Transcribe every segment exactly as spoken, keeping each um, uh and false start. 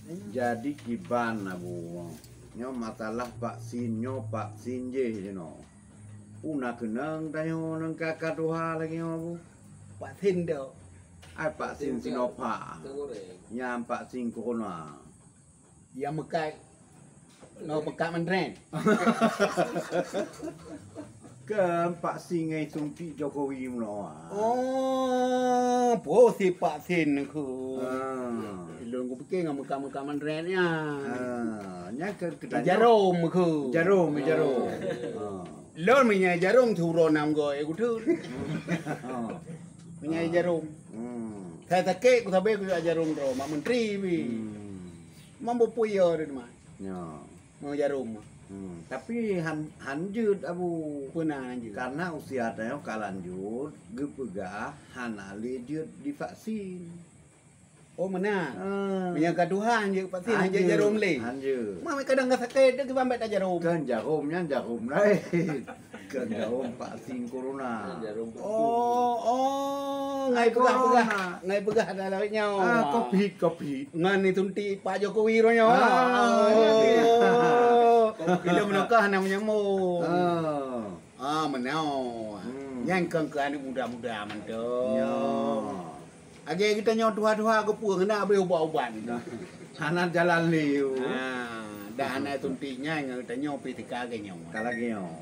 Jadi kiban Abu, nyoe masalah vaksin, nyoe vaksin jih jinoe. Peue na keunong tanyoe ngon ka, ka tuha lagèe nyoe Abu? Vaksin tu. Ai vaksin Sinovac. Nyan vaksin corona. Nyang meukat, nyoe meukat mandren. Kan vaksin ngon suntik Jokowi meunoe. Oh, peue si vaksin keuh. Ah. Lôn kupike ngon meukat-meukat mandren nyan. Ah, nyan kan keu tanyoe. Jarom keuh. Jarom, jarom. Ah. Lôn meunyoe jarom siuroe nam goe kuteun. Ah. Meunyoe jarom. Hmm. Saya sakét ku sabe ku jarom droe mak menteri pi. Hmm. Mampu puyo di rumah. Ya. Mau jarum. Hmm, tapi han, han jeuet, Abu. Peue na han jeuet? Karena usia tanyoe ka lanjut, geupeugah hana lé jeuet divaksin. Oh, meunan. Ah. Meunyoe ka tuha han jeuet vaksin, han jeuet jarum lé. Han jeuet. Mak kadang ka sakét, dia keuban bèk tajarum. Kan jarum nyan jarum laén. Kan jarum vaksin corona. Jarum. Oh, oh, ngai peugah-peugah. Corona. Ngai peugah dah lawét nyoe. Ah, covid, covid. Ngon ni suntik Pak Jokowi roh nyoe. Ah, oh. Iya, iya. Bila meunokah hana menyambung. Ah. Ah, meunoe. Hmm. Nyan kon keu aneuk muda-muda mantong. Ya. Lagèe geutanyoe tuha-tuha keupeue ngon abéh ubat-ubat. Nah. Hana jalan lé. Ah, dah hana suntik nyan ngon geutanyoe pi tika lagèe nyoe. Ka lagèe nyoe.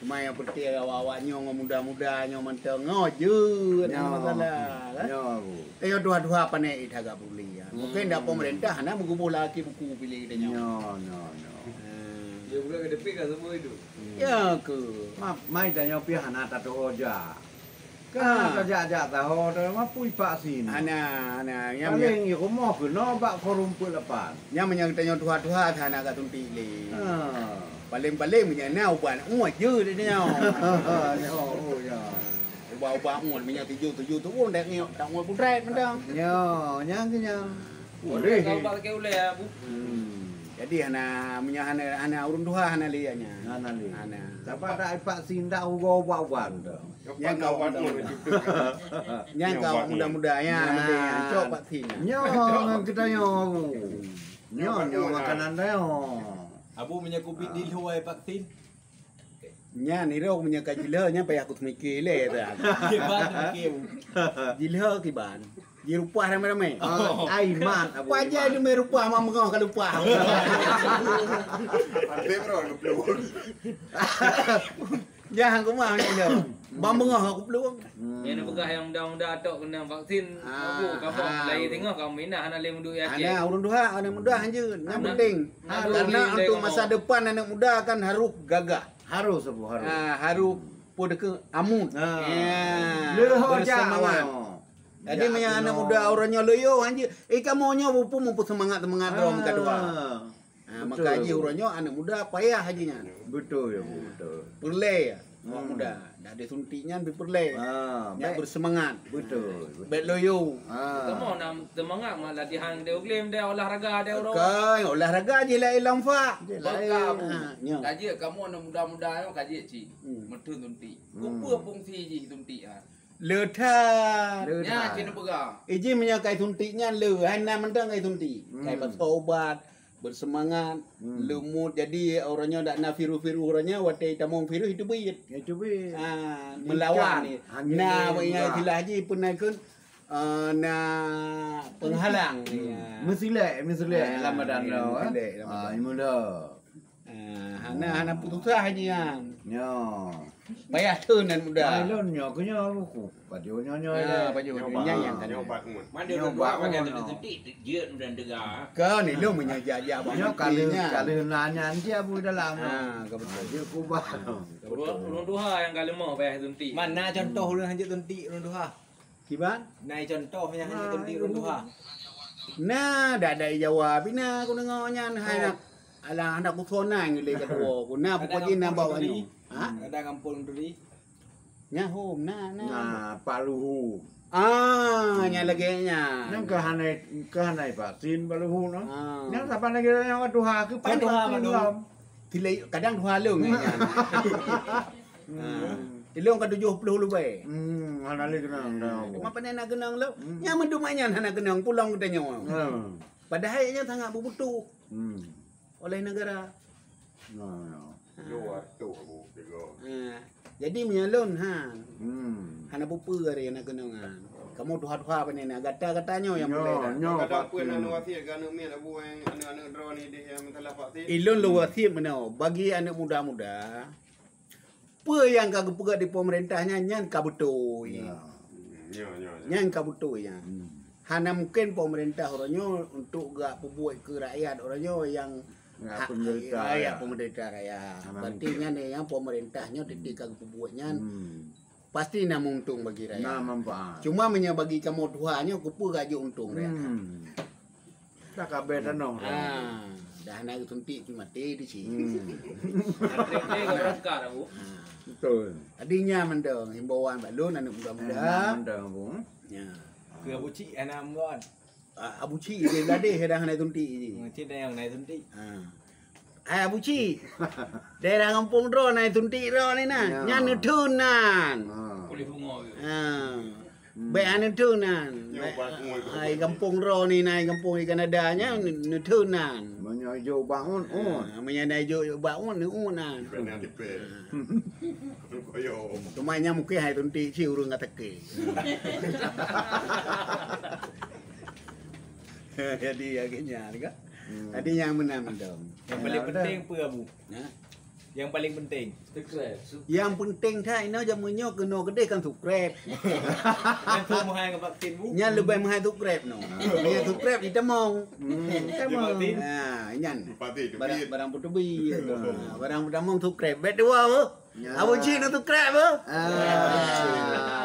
Cuma nyang penting awak-awak nyoe ngon muda-muda nyoe mantong nyoe jeuet, hana masalah, kan? Nyoe, Bu. Tanyoe tuha-tuha pané it agak pulih, ya. Hmm. Mungkin dak pemerintah hana meuguboh lagi buku piléh kita nyoe. Nyoe, nyoe, nyoe. Hmm. Ya, bukan ke depan kan semua itu. Hmm. Ya ke? Ma-, mai tanyoe pih hana tatuho jak. Kan tajak-jak taho, ta-, mapui vaksin. Hana, hana. Nyang paléng i rumoh keunoe bak forum peuet lapan. Nyang meunyoe geutanyoe tuha-tuha, hana ka suntik lé. Ha. Paléng-paléng meunyoe na ubat uet jeuet di nyoe. Nyoe, oh, ya. Ubat-ubat uet meunyoe tujoh-tujoh tu pun dak ngiok, dak uet putrek mantong. Nyoe, nyang keu nyang. Boleh. Ka ubat sakét ulèe, Bu. Hmm. Jadi hana, meunyoe hana, hana ureueng tuha hana lé nyan. Hana lé. Hana. Sabab dak vaksin dak ugoe ubat-ubat tu. Nyang ka ubat muda-muda, ya, cok vaksin. Nyoe ngon kita nyoe. Nyoe, nyoe makanan dah nyoe. Abu meunyoe covid di luwa vaksin. Nyan irong meunyoe ka jilho nyan payah kuteumike lé dah. Kiban teumike. Jilho kiban. Jirupah ramé-ramé. Ah, ai mat Abu. Pajan teumé rupah mak meungoh ka lupah. Pandai bro, geuplueng. Jangan ku mah ni dah. Bang bengah aku peluang. Hmm. Nyang neupeugah nyang muda-muda tok keuneuk vaksin. Ah, abu, kamoe ah, lai teungoh kamoe minah hana lé meuduek yakin. Hana ureueng tuha, aneuk muda hanjeut. Nyang penting. Karena untuk masa depan aneuk muda kan harus gagah. Harus, Abu, harus. Ah, harus peue deukeue amut. Ah. Ya. Leuho jak. Bersemangat. Jadi meunyoe aneuk muda ureueng nyoe loyo hanjeut, eh, kamoe nyoe mupu mupu semangat-semangat droe muka dua. Ah. Ha, maka jih uroe nyoe aneuk muda payah jih nyan. Betul ya, Bu, betul. Peureulèe awak muda. Dak disuntik nyan pih peureulèe. Ha, nyak berseumangat. Betul, betul. Bèk loyo. Ha. Kamoe na seumangat mak latihan deh, uglem deh, olahraga deh uroe. Kan olahraga jih laén lam fak. Jih laén. Baka, Bu. Ha, nyoe. Ka jeuet kamoe aneuk muda-muda nyoe ka jeuet cit. Hmm. Meuteun suntik. Hmm. Keupeue fungsi jih suntik ha? Le that. Le that. Nyan cit neupeugah. Ijih meunyoe kai suntik nyan le, hai na mantong kai suntik. Hmm. Kai pasoe ubat, berseumangat, hmm, leumut. Jadi, uroe nyoe dak na virus-virus uroe nyoe, watèe tamong virus itu beuet. Itu beuet. Ah, melawan. Hanjeuet. Na, bak ingat istilah jih pun na ikut, eh, na penghalang. Hmm. Ya. Meusilek, meusilek lam badan tu, eh. Meusilek lam badan. Ah, mula. Ah, hana, hana putus asa jih nyan. Nyoe. Payah theun nan muda. Ai lôn nyoe keu nyoe buku. Pajoh nyoe nyoe. Ah, pajoh nyoe nyan nyang kan. Nyoe ubat ngon. Mana nyoe ubat ngon. Jeuet dan dega. Kan ilôn meunyoe jak-jak bak nyoe menteri kali, nyan. Kali na nyan dia bu dalam. Ah, ka beutôi. Jeuet kubat. Ka beutôi. Ureueng tuha nyang ka leumoh payah suntik. Mana contoh ureueng hanjeuet suntik ureueng tuha? Kiban? Na contoh nyang hanjeuet suntik ureueng tuha. Na dak-dak Jawa pih na ku deungoe nyan hai nak. Alah anak ku sona ngon lé ketua ku. Na pokok jih na bak nyoe. Ha? Ada kampung tadi. Nyan hom, na, na. Na, Pak Luhu. Ah, nyan lagèe nyan. Nyan keuhanai, keuhanai vaksin Pak Luhu nyoe. Ah. Nyan saban lagèe nyan tuha keu vaksin lom. Silai kadang tuha lôn nyan. Hmm. Ah. Ilôn ka tujoh ploh leubeh. Hmm, hana lé keunong dah. Cuma pane na keunong lom. Hmm. Nyan meuduek nyan hana keunong pulang geutanyoe. Hmm. Padahai nyan sangat bubutuh Hmm. oleh negara. Nah, nah. Ha. Luar tu, Bu, tiga. Ha. Jadi meunyoe lôn, ha. Hmm. Hana peue-peue hari aneuk keunong nyan. Kamoe tuha-tuha pane na gata-gata nyoe nyang Nyoe, mulai dah. nyoe Kadang pun pasti. Aneuk wasiat ke aneuk miet Abu yang aneuk-aneuk droe ni deh yang masalah vaksin. Ilôn lôn wasiat meunoe bagi aneuk muda-muda. Peue nyang ka geupeugah di pemerintah nyan, nyan ka beutôi. Ya. Hmm, ya, ya, ya. Nyan ka beutôi nyan. Hmm. Hana mungkin pemerintah uroe nyoe untuk geupeubuet keu rakyat uroe nyoe nyang Rakyat ha-, penderita rakyat rakyat. penderita rakyat. Hana Berarti mungkin. nyan nyang pemerintah nyoe titik ka geupebuet nyan Hmm. pasti na untung bagi rakyat. Na manfaat. Cuma meunyoe bagi kamoe tuha nyoe keupeue gak jok untung rakyat. Hmm. Dah kabeh tanoh. Ah, dah na suntik pih maté di sini. Hmm. Ada yang berangkat, Bu. Ah. Betul. Tadi nyan mantong himbauan bak lôn aneuk muda-muda. Eh, nyan mantong, Bu. Ya. Keu Abu Cik hana ambon. Ah, Abu Cik dia ladeh dah na suntik je. Mungkin dah yang na suntik. Ha. Hai Abu Cik. Daerah gampông droe na suntik droe ni na. Ya. Nyan neutheun nan. Ha. Boleh bunga ke? Ha. Hmm. Baik hana neutheun nan. Nyoe Baik, bak muai ai gampông droe ni na gampông di Kanada nyan neutheun nan. Meunyoe ijok bak ngon, Ha, ngon. meunyoe na ijok bak ngon, neu'on nan. Dipendang dipel. Koyo. Cuma nyan mungkin hai suntik si ureueng ka sakét. Jadi akhirnya kan. Hmm. Tadi nyang meunan mantong. Yang paling Ya, penting udah. apa Abu? Ha? Yang paling penting. Subscribe. Yang penting that inoe jameun nyoe keunoe keudeh kan subscribe. Yang tu mahal dengan vaksin Bu. Nyan leubeh mahal subscribe no. Yang subscribe ditamong. Hmm. Tamong. Vaksin. Ha, nyan. Vaksin tu Barang, bit. barang putubit. Ha, barang putubit subscribe. Bet dua apa? Ya. Abang Cik nak subscribe apa? Ah.